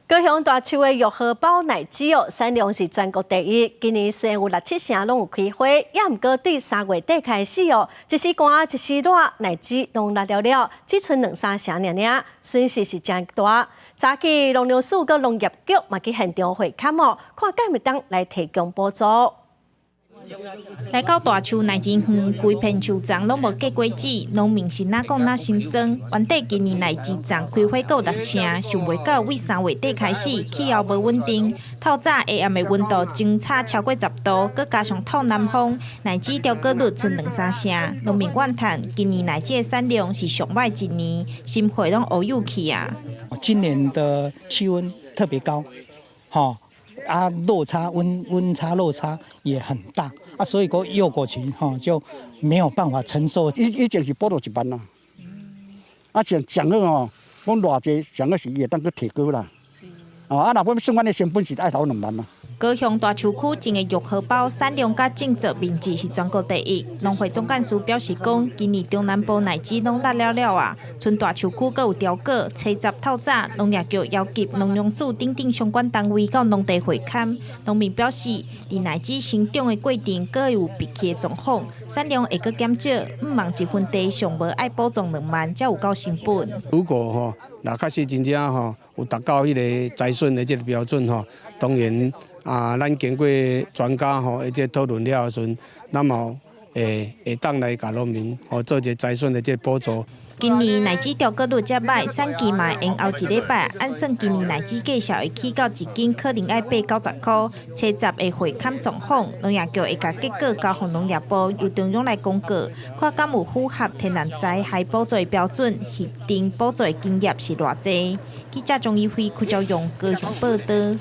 高雄大樹的玉荷包奶籽哦，產量是全國第一。今年雖然有六七成攏有開花，也毋過對3月底開始哦，一時寒一時熱，奶籽攏落了了，只賰兩三成爾爾，損失是誠大。早起農糧署佮農業局嘛去現場會勘哦，看敢會當來提供補助。來到大樹奶籽園，規片樹叢攏無結果子，農民是若講若心酸。原底今年奶籽叢開花閣有六成，想袂到對3月底開始氣候無穩定，透早下暗的溫度相差超過10度，閣加上透南風，奶籽掉果率賰兩三成。農民怨嘆，今年奶籽的產量是上䆀一年，心血攏烏有去啊！今年的氣溫特別高，吼。啊，落差溫差落差也很大啊，所以個幼果群吼就沒有辦法承受。以前是補助1萬啦，啊上上好吼，講偌濟上好是伊會當閣提高啦。哦，啊，若欲算阮的成本是愛投2萬啦。高雄大樹區種的玉荷包產量佮種植面積是全國第一。農會總幹事表示講，今年中南部奶籽攏落了了啊，賰大樹區閣有凋果，初十透早，農業局邀集農糧署等等相關單位到農地會勘。農民表示，佇奶籽生長的過程，閣會有閉氣的狀況，產量會閣減少，向望一分地上無愛補助2萬，才有夠成本。如果吼，若確實真正吼有達到彼个摘筍的這个標準吼，當然啊，咱經過專家吼，彼這討論了的時陣，咱嘛會當來共農民吼做一个摘筍的這個補助。今年奶籽掉果率遮䆀，產期嘛會延後一禮拜。按算今年奶籽價數會起到一斤可能愛八九十箍。初十會會勘狀況，農業局會共結果交予農業部，由中央來公告，看敢有符合天然災害補助的標準，核定補助的金額是偌濟。記者張怡輝、柯昭勇高雄報導。